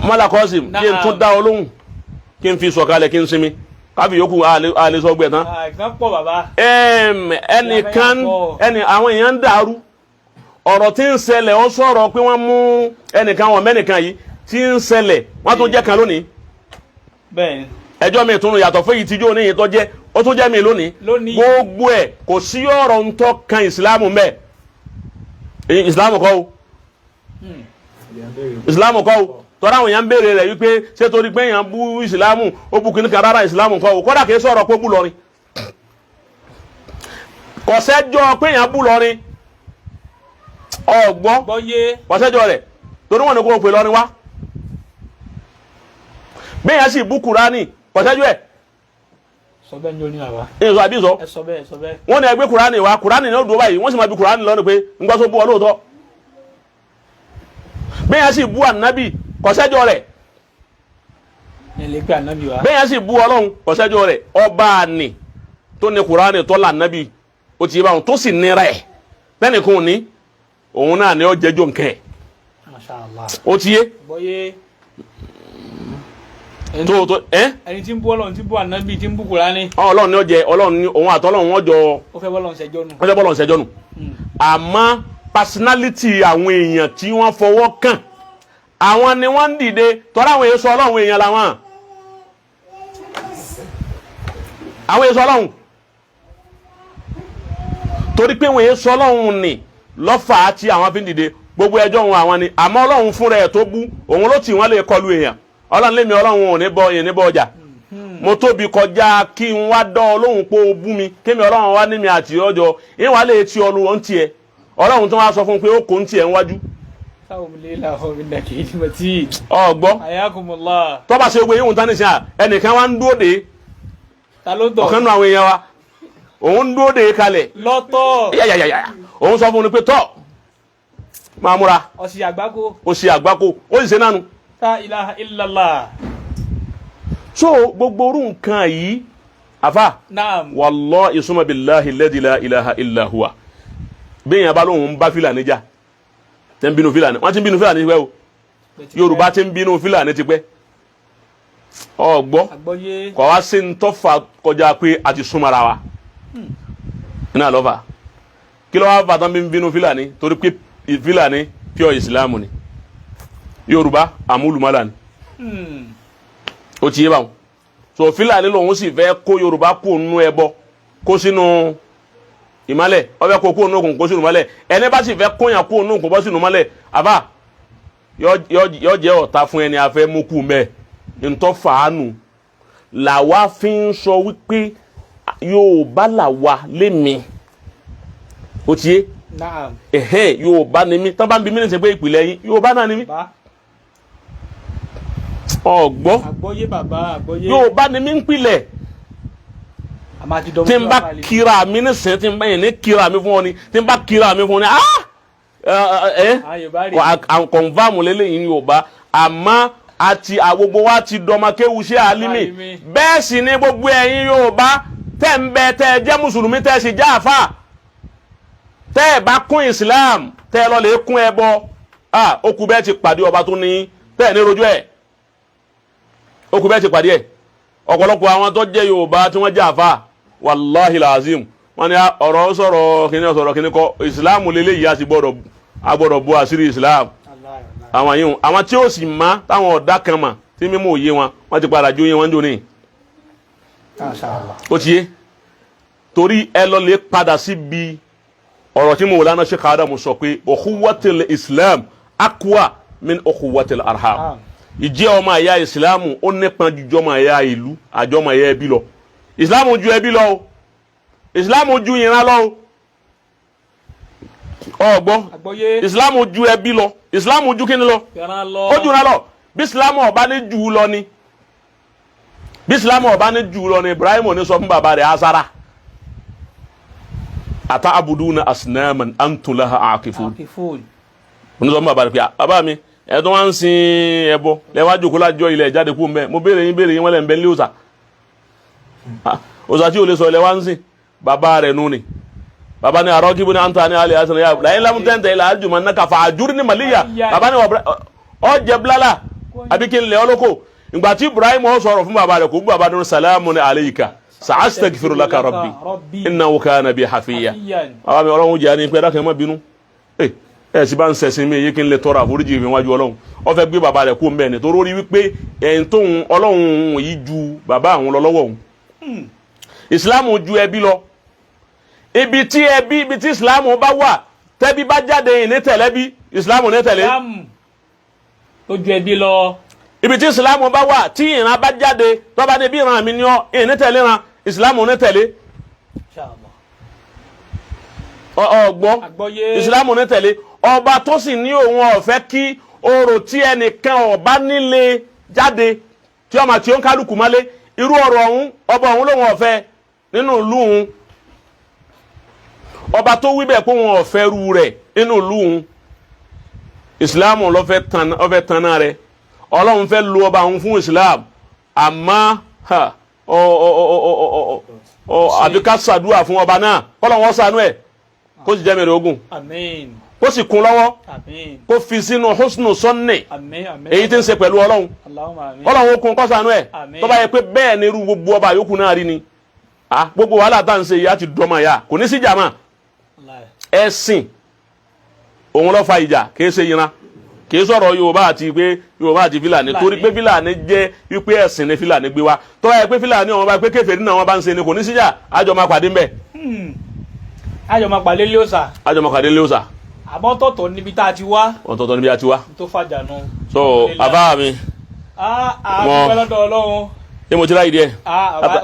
Mọ́lá Kọ́sìm, kí n tún dá ọ lóhùn, kí n fi sọ̀kalẹ̀, kí n sinmi, káfí yòókù àlè sọ gbẹ̀ tán. Nǹkan pọ̀, bàbá. Ẹnìkan, ẹnì àwọn èèyàn ń dàrú ọ̀rọ̀ tí ń ṣẹlẹ̀. Ó sọ̀rọ̀ pé wọ́n mú ẹnìkan, wọn mẹ́nìkan yìí tí ń ṣẹlẹ̀, wọ́n tún jẹ́ kan lónìí. Bẹ́ẹ̀ ni. Ẹjọ́ mi tún yàtọ̀ fún èyí tíjọ́ oníyìn tó jẹ́, ó tún jẹ́ mi lónìí. Lónìí. Gbogbo ẹ̀, kò sí ọ̀rọ̀ ń tọ́ kan ìsìlámù mbẹ́. Ìsìlámù kọ́ o, ìsìlámù kọ́ o. Tọ́ra àwọn èèyàn ń béèrè rẹ̀ wípé ṣé torí pé èèyàn bú ìsìlámù, ó bú kìnnìkan? Rárá, ìsìlámù kọ́ o. Kódà kìí sọ̀rọ̀ pé bú lọrin, kò sẹ́jọ́ pé èèyàn bú lọrin, ọ̀gbọ́n. Gbọ́yé. Kò sẹ́jọ́ rẹ̀, torí wọn ni kò pè lọrin wá. Bí èèyàn sì bú Kùránì, kò sẹ́jọ́ ẹ̀. Sọ bẹ́ẹ̀ ní oní, bàbá. Ìsọ àbí sọ? Ẹ sọ bẹ́ẹ̀, sọ bẹ́ẹ̀. Wọ́n ní ẹgbẹ́ Kùránì wá, Kùránì ní ó dúró báyìí, wọ́n sì máa bi Kùránì lọ́nà pé ń gbọ́, sọ bú ọ lóòótọ́? Bí èèyàn sì bú ànábì, kò sẹ́jọ́ rẹ̀. Ẹ lè pe ànábì wa. Bẹ́ẹ̀ yẹn sì bú Ọlọ́run, kò sẹ́jọ́ rẹ̀. Ọba àní tó ní Kùránì, tó là nábì, ó ti yé báwọn, tó sì nira ẹ̀ tẹ́nìkan ò ní, òun náà ni ó jẹ́jọ́ nkẹ́ ẹ̀. Masha Allah. Ó ti yé. Gbọ́yé. Tó ẹ́. Ẹni tí ń bú Ọlọ́run, tí ń bú ànábì, tí ń bú Kùránì. Ọlọ́run ni ó jẹ, Ọlọ́run ni òun àtọ́lọ́run wọ́n jọ. Ó fẹ́ bọ́lọ́run ṣẹjọ́ nù. Wọ́n jẹ́ bọ́lọ̀ ṣẹjọ́ nù. Àmọ́ personality àwọn èèyàn tí wọ́n fọwọ́ kàn, àwọn ni wọ́n ń dìde tọ́lá. Àwọn èso Ọlọ́run, èèyàn làwọn, àwọn èso Ọlọ́run, torí pé wọ́n èso Ọlọ́run ni lọ́fà tí àwọn fi ń dìde gbogbo ẹjọ́ wọn, àwọn ni. Àmọ́ Ọlọ́run fúnra ẹ̀ tó bú òun ló tì wọ́n lè kọlu èèyàn. Ọlọ́run lémi, Ọlọ́run ò ní bọ èèyàn ní bọ ọjà. Mo tóbi kọjá kí n wá dán Ọlọ́run pé o bú mi, kémi Ọlọ́run wá ní mi àti ọjọ́ ìwà lè ti ọlù wọn tiẹ̀. Ọlọ́run tó wá sọ fún un pé ó kò ń tiẹ̀ níwájú. Sáwọn mi lè la ọ mi nà kì í ti mọ̀ tí. Ọgbọ́. Ayakumullah. Tọ́ba ṣe gbé yíwùn tán nísìnyà, ẹnìkan wá ń dúró de. Ta ló dọ̀? Ọ̀kan nù àwọn èèyàn wa, òun ń dúró de kalẹ̀. Lọ́tọ̀. Yàyàyàyà, òun sọ fún un pé tọ́ máa múra. Ọ̀sì àgbákò. Ó ṣe àgbákò, ó sì ṣe nánu. Ta ilaha illallah. So gbogbo orú nǹkan yìí, àfa. Naam. Wallahi summa billahi alladhi la ilaha illa huwa, bí èèyàn bá lóun ń bá Fílàní jà, tẹ́ ń bínú Fílàní, wọ́n ti ń bínú Fílàní tipẹ́ o. Yorùbá ti ń bínú Fílàní tipẹ́, ọgbọ́. Àgbọ́yé. Kọ́ wá sí ń tọ́fà kọjá pé a ti súnmọ́ra wa iná lọ́fà. Kí ló wá fà tán bí ń bínú Fílàní? Torí pé Fílàní pure Ìsìlámù ni, Yorùbá àmúlùmálà ni. Ó ti yé báwọn. So Fílàní lòun sì fẹ́ kó Yorùbá kó nú ẹbọ kó sínú ìmálẹ̀, ó fẹ́ kó kó nú òkùnkùn kó sínú ìmálẹ̀. Ẹni bá sì fẹ́ kóyàn kó nú òkùnkùn bọ́ sínú ìmálẹ̀, àbá yọ jẹ́ ọ̀tá fún ẹni afẹ́ mú kú mẹ́. Ntọ́ fàánù làwa fi ń sọ wípé Yorùbá làwa lémi, ó ti yé. Naam. Ẹ̀hẹ́n, Yorùbá ni mí. Tán bá ń bi mí ní sẹ́ pé ìpìlẹ̀ yín, Yorùbá náà ni mí. Bá. Ọ̀gbọ́. Àgbọ́yé, bàbá, àgbọ́yé. Yorùbá ni mí ń pilẹ̀. A máa ti dọ́mọ. Tí n bá kira mi ní sẹ́n, tí n bá yẹn ní kira mi fún ọ ni, tí n bá kira mi fún ọ ni, ah, ẹ Ah, Yorùbá rí. ẹ confirm lélẹ́yìn Yorùbá. Àmọ́ àti àgbogbo wa ti dọmọkéwu ṣé alimi. Alimi. Bẹ́ẹ̀ sì ni gbogbo ẹ̀yin Yorùbá tẹ́ ń bẹ, tẹ́ ẹ jẹ́ mùsùlùmí, tẹ́ ẹ sì já àfà, tẹ́ ẹ bá kún Islam, tẹ́ ẹ lọ lè kún ẹ bọ, ah, ó kú bẹ́ẹ̀ ti pàdé ọba tó ní tẹ́ ẹ ní rojú ẹ̀, ó kú bẹ́ẹ̀ ti pàdé ẹ̀. Ọ̀pọ̀lọpọ̀ àwọn tó jẹ́ Yorùbá tí wọ́n jẹ́ àfà, wàláhi làzim, wọ́n ní ọ̀rọ̀ sọ̀rọ̀ kìíní, sọ̀rọ̀ kìíní kọ́, Islam lélẹ́yìí, a sì gbọ́dọ̀, a gbọ́dọ̀ bo àṣírí Islam. Àwọn yìí, àwọn tí ó sì má táwọn ọ̀dà kan mà tí mímú òye wọn, wọ́n ti padà jó yín, wọ́n ń jò ní. Masha Allah. Ó ti yé, torí ẹ lọ lè padà síbi ọ̀rọ̀ tí mo wò lánàá. Sheikh Adamu sọ pé ukhuwatil Islam aqwa min ukhuwatil arham. Ìjẹ́ ọmọ àyà ìsìlámù, ó nípọn ju ọmọ àyà ìlú àjọ ọmọ àyà ẹbí lọ. Ìsìlámù ju ẹbí lọ o, ìsìlámù ju ìran lọ o, ọgbọ́n. Àgbọ́yé. Ìsìlámù ju ẹbí lọ, ìsìlámù ju kíni lọ? Ìran lọ. Ó jura lọ. Bí ìsìlámù ọba ní jù ú lọ ni, bí ìsìlámù ọba ní jù ú lọ ni, Ibrahim ò ní sọ fún bàbá rẹ̀ Azara, ata abuduna asnaman antum laha akifun. Akifun. Ó ní sọ fún bàbá rẹ̀ pé, "Ah, bàbá mi, ẹ̀ tó wá ń sin ẹbọ lẹ́wájú kó lájọ ilẹ̀ jáde kú mbẹ́. Mo béèrè yín, béèrè yín, wọ́n lẹ̀ ń bẹ́ ní òòsà. Ah, òòsà tí ò lè sọ ilẹ̀ wá ń sìn." Bàbá rẹ̀ nù ni bàbá ní arọ́gíbù ní anta ní alẹ́ àti ní láyé lámú tẹ́ntẹ́ ilẹ̀ àjùmọ̀ náà kàfà àjúrí ní màlíyà. Bàbá ní ọ jẹ bílálà. Kó Àbí kí n lẹ̀ ọ́ lóko? Ìgbà tí Ibrahim ó sọ̀rọ̀ fún bàbá rẹ̀, kò bú bàbá dún. Salamun alayka, sa'astaghfiru laka rabbi, innahu kana bi hafiya. Hafiyan. Bàbá mi, Ọlọ́run jẹ́ àní pé ẹ̀dá kan má bínú, ẹ ẹ sì bá ń sẹ̀sìn mi èyí kí n lè tọrọ àforíjì mi wájú Ọlọ́run. Ó fẹ́ gbé bàbá rẹ̀ kú mbẹ́ ni, torí ó rí wípé ẹ̀yìn tóun Ọlọ́run yìí ju bàbá àwọn lọ lọ́wọ́ òun. Ìsìláàmù ju ẹbí lọ. Ibi tí ẹbí, ibi tí ìsìláàmù bá wà, tẹ́bí bá jáde, yìí ní tẹ̀lé bí ìsìláàmù ní tẹ̀lé. Islam tó ju ẹbí lọ. Ibi tí ìsìláàmù bá wà, tí ìran bá jáde, tó bá dé bí ìran mi ní ọ, ìní tẹ̀lé ìran, ìsìláàmù ní tẹ̀lé. Inshallah. Ọgbọ́n. Àgbọ́yé. Ìsìláàmù ní tẹ̀lé. Ọba tó sì ní òun ọ̀fẹ́ kí orò tí ẹnìkan ọba nílé jáde tí ọmọ tí ó ń kálukú mọ́lé, irú ọ̀rọ̀ ọ̀hún, ọba ọ̀hún lòun ọ̀fẹ́ nínú ìlú òun. Ọba tó wí bẹ́ẹ̀ pé òun ọ̀fẹ́ rú rẹ̀ nínú ìlú òun, ìsìláàmù ló fẹ́ tan, ó fẹ́ tanná rẹ̀. Ọlọ́run fẹ́ lu ọba òun fún ìsìláàmù, àmọ́ ha, ọ ọ ọ ọ ọ ọ ọ àbí ká ṣàdúrà fún ọba náà, kọ́lọ́ wọn ṣàánú ẹ̀, kó sì jẹ́ mẹ́rin ogun, Àmín. kó sì kún lọ́wọ́, Àmín. kó fi sínú husnu sọ́nì Àmín, àmín. èyí tí ń ṣe pẹ̀lú Ọlọ́run. Allahumma àmín. Ọlọ́run ó kún, kó ṣàánú ẹ̀. Àmín. Tó bá yẹ pé bẹ́ẹ̀ ni irú gbogbo ọba yòókù náà rí ni, ah, gbogbo wàhálà tá à ń ṣe yìí á ti dọ́mọ ya, kò ní sí jàmá. Wallahi. Ẹ̀sìn òun ló fa ìjà, kìí ṣe ìran, kìí sọ̀rọ̀ Yorùbá àti pé Yorùbá àti Fílàní, torí pé Fílàní jẹ́ wípé ẹ̀sìn ni Fílàní gbé wa. Tó bá yẹ pé Fílàní ọ̀hún bá pé kèfèrí náà wọ́n bá ń ṣe ni, kò ní síjà, àjọ máa pàdé ńbẹ̀. Àjọ máa pàdé lé òòsà. Àjọ máa pàdé lé òòsà. Àmọ́ tọ̀tọ̀ níbi tá a ti wá. Ọ̀tọ̀ọ̀tọ̀ níbi a ti wá. Tó fàjà nù. So bàbá mi, A dúpẹ́ lọ́dọ̀ Ọlọ́run. ṣé mo ti ráyè díẹ̀? Ah, bàbá.